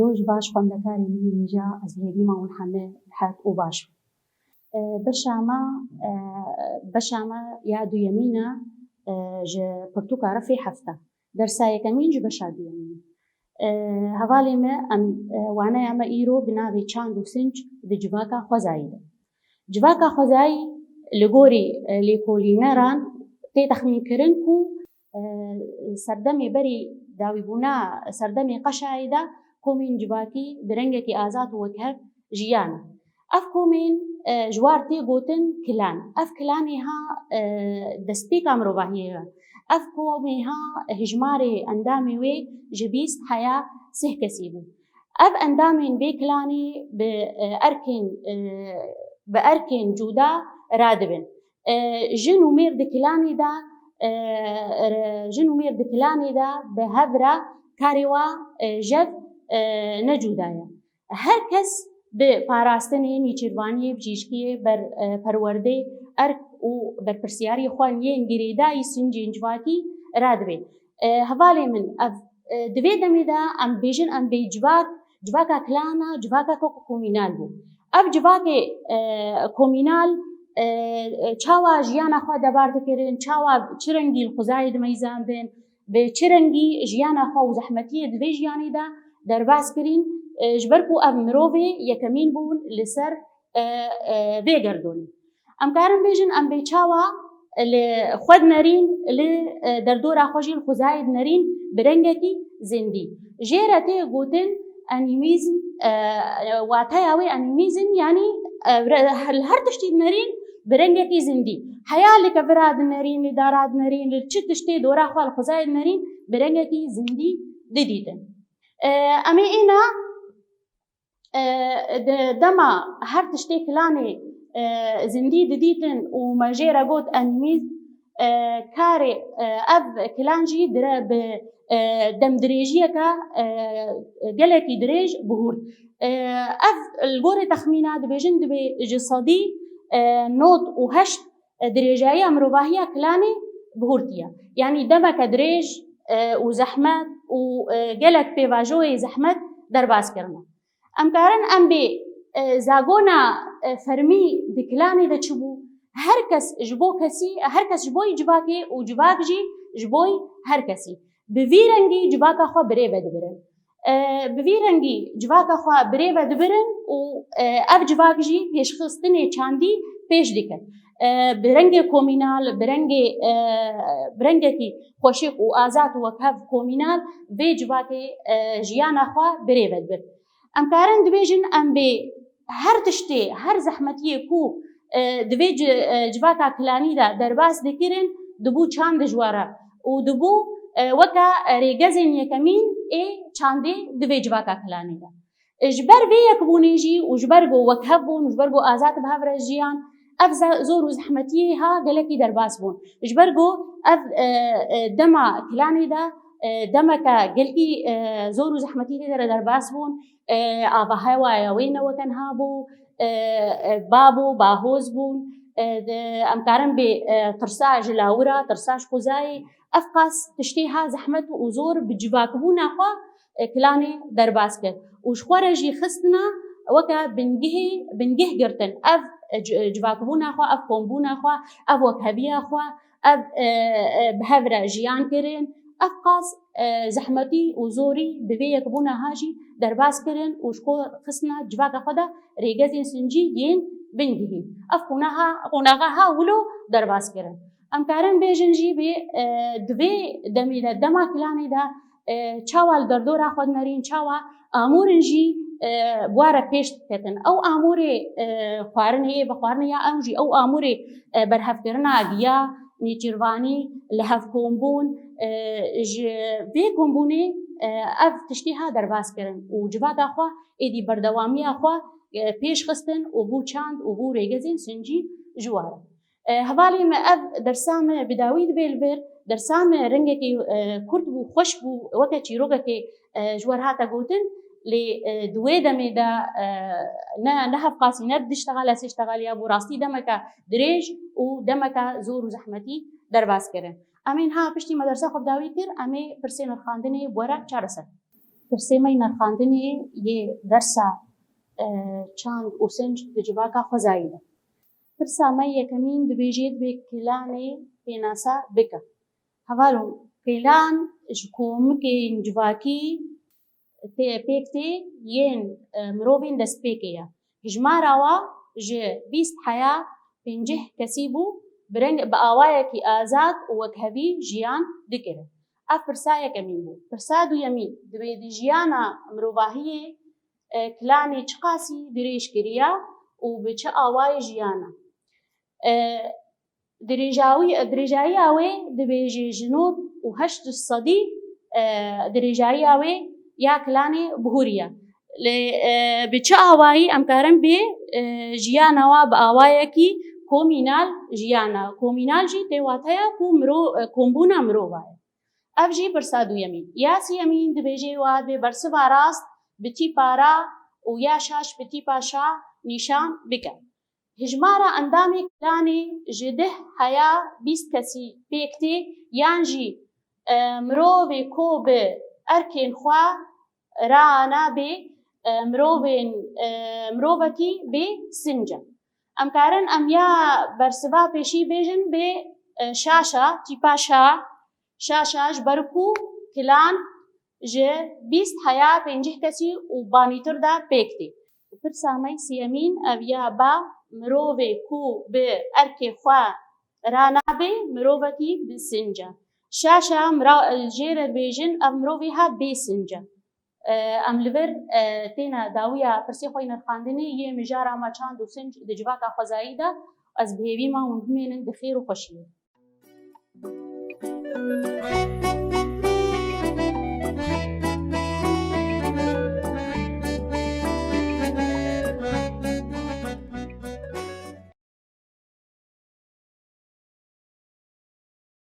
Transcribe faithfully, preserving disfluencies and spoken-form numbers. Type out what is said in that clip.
Roj baş xwendekarê min hêja, ez hêvî ma hûn heme rehet û baş bin. E, beşa me, e, beşa me ya duyemîn e, e, ji pirtûka refê heft e. Dersa yekemîn ji beşa duyemîn e. E, hevalê me, em, e, waneya me îro bi navê Çand û Sinc di civaka xwezayî de. Civaka xwezayî li gorî, e, lêkolîneran tê texmînkirin ku, e, serdemê berî dawîbûna serdemê qeşayê de komên civakî bi rengekî azad û wekhev jiyane. Ev komên, e, ji war tê gotin kilan. Ev kilanê ha, e, destpêka mirovahiyê ye. Ev komê ha hijmarê endamê wê ji bîst heya sih kesî bû. Ev endamên vê kilanê bi, e, erkên, e, bi erkên cuda radibin. E, jin û mêr di kilanê de, e, re-, jin û mêr di kilanê de bi hev re karê wa, e, jev, e, ne cuda ye. Her kes bi parastinê, nîçîrvaniyê, bijîşkiyê, ber-, e, perwerdê, erk û berpirsiyarî xwe yên girêdayî sincên civakî radibê. E, hevalê min, ev, e, di vê demê de em bêjin, em bê civak, civaka kilana, civaka ko-, komînal bû. Ev civakê, e, komînal, e, e, çawa jiyana xwe debar dikirin, çawa çi rengî li xwezayê dimeyzandin, bi çi rengî jiyana xwe û zehmetiyê di vê jiyanê de derbas kirîn, e, ji ber ku ev mirovê yekemîn bûn li ser, e, e, vê gerdonê. Em karin bêjin, em bê çawa li xwe dinerîn, li, e, derdora xwe jî li xwezayê dinerîn bi rengekî zindî. Jê re tê gotin animîzm, e, wateya wê animîzm, yanî, e, re-, li her tiştî dinerîn bi rengekî zindî. Heya li kevira dinerîn, li dara dinerîn, li çi tiştê dora xwe li xwezayê dinerîn bi rengekî zindî didîtin. E, em ê îna, e, de-, dema her tiştê kilanê, e, zindî didîtin û me jê re got animîzm, e, karê, e, ev kilan jî dire bi, e, demdirêjiyeke, e, gelekî dirêj bihurt. E, ev li gorê texmîna dibêjin dibê ji sedî, e, nod û heşt, e, dirêjayiya mirovahiya kilanê bihurtiye. Yanî demeke dirêj, e, û zehmet û, e, gelek pêvajoyê zehmet derbas kirine. Em karin em bê, e, zagona, e, fermî di kilanê de çi bû? Her kes ji bo kesî, her kes ji bo yî civakê û civak jî ji bo yî her kesî. Bi vî rengî civaka xwe bi rê ve dibirin. E, bi vî rengî civaka xwe bi rê ve dibirin û, e, ev civak jî pêşxistinê çandî pêş dikin. E, bi rengê komînal, bi rengê, e, bi rengekî xweşik û azad û wekhev komînal vê civakê, e, jiyana xwe bi rê ve dibir. Em karin dibêjin em bê her tiştê, her zehmetiyê ku, e, di vê ci-, e, civaka kilanî de derbas dikirin, dibû çand ji we re û dibû, e, weke rêgezên yekemîn ê çandê di vê civaka kilanî de. E, ji ber vê yekbûnê jî û ji ber ku wekhev bûn û ji ber ku azad bi hev re jiyan, ev ze-, zor û zehmetiyê ha gelekî derbas bûn. Ji ber ku ev, e, e, dema kilanê de, e, demeke gelkî, e, zor û zehmetî tê de re derbas bûn. E, ava hewaya wê ne weke niha bû. E, e, bab û bahoz bûn. E, de, em karin bê, e, tirsa ji lawira, tirsa ji xwezayê. Ev qas tiştê ha zehmet û zor bi civakbûna xwe, e, kilanê derbas kir. Û ji xwe re jî xistina weke bingihê, bingih girtin. Ev, e, ci-, civakbûna xwe, ev kombûna xwe, ev wekheviya xwe, ev, e, e, bi hev re jiyan kirin. Ev qas, e, zehmetî û zorî bi vê yekbûna ha jî derbas kirin û ji xwe xistina civaka xwe de rêgezên sincî yên bingihî. Ev qonaha, qonaxa ha wilo derbas kirin. Em karin bêjin jî bê, e, di vê demê de, dema kilanê de, e, çawa li derdora xwe dinerîn, çawa amûrin jî, e, bi wa re pêş diketin. Ew amûrê, e, xwarinê, ê vexwarinê ya ew jî ew amûrê, e, berhevkirina giya, nêçîrvanî, li hev kombûn, e, ji vê kombûnê, e, ev tiştê ha derbas kirin û civaka xwe êdî berdewamiya xwe, e, pêş xistin û bû çand û bû rêgezên sincî ji wa re. E, hevalê me, ev dersa me bi dawî dibe li vir, dersa me rengekî, e, kurt bû, xweş bû, weke çîrokekê, e, ji we re hate gotin, lê, e, di wê demê de, e, ne, ne hevqasî, ne bi du ştexal ez sê ştexal ya bû, rastî demeke dirêj û demeke zor û zehmetî derbas kirin. Em ê niha piştî me dersa xwe bi dawî kir, em ê pirsê nirxandinê bi we re çareser. Pirsê me yê nirxandinê yê dersa, e, çand û sinc di civaka xwezayî de. Pirsa me yekemîn dibêje, dibê kilanê pênasa bike. Hevalon, kilan ji komikên civakî tê, pêk tê yên, e, mirovên destpêkê ye. Hijmara wa ji bîst heya pêncî kesî bû, bi reng, bi awayekî azad û wekhevî jiyan dikir. Ev pirsa yekemîn bû. Pirsa duyemîn, dibê di jiyana mirovahiyê, e, kilanê çiqasî dirêj kiriya û bi çi awayê jiyana? E, dirêjawî-, dirêjayiya wê dibêje ji nod û heşt sedî, e, dirêjayiya wê ya kilanê bihûriye. Lê, e, bi çi awayî em karin bê, e, jiyana wa bi awayekî komînal jiyana? Komînal jî tê wateya ku miro-, e, kombûna mirova ye. Ev jî pirsa duyemîn. Ya siyemîn dibêje wa dibê bersiva rast bi tîpa ra û ya şaş bi tîpa şa nîşan bike. Hijmara endamê kilanê ji deh heya bîst kesî pêk tê, yan jî, e, mirovê ku bi erkên xwe ra nabe, e, mirovên, e, mirovekî bê sinc e. Em karin em ya bersiva pêşî bêjin bê, e, şaşa, tîpa şa, şaşa ji ber ku kilan ji bîst heya pêncî kesî û banîtir de pêk tê. Pirsa me siyemîn ev ya ba mirovê ku bi erkê xwe ra nabe mirovekî bi sinc e. Şaşa mira-, jê re dibêjin ev mirovê ha bê sinc e. E, em li vir, e, têne dawiya pirsê xwe yê nirxandinê yê mijara me çand û sinc di civaka xwezayî de. Ez bi hêvî me hûn bimênin di xêr û xweşiyê.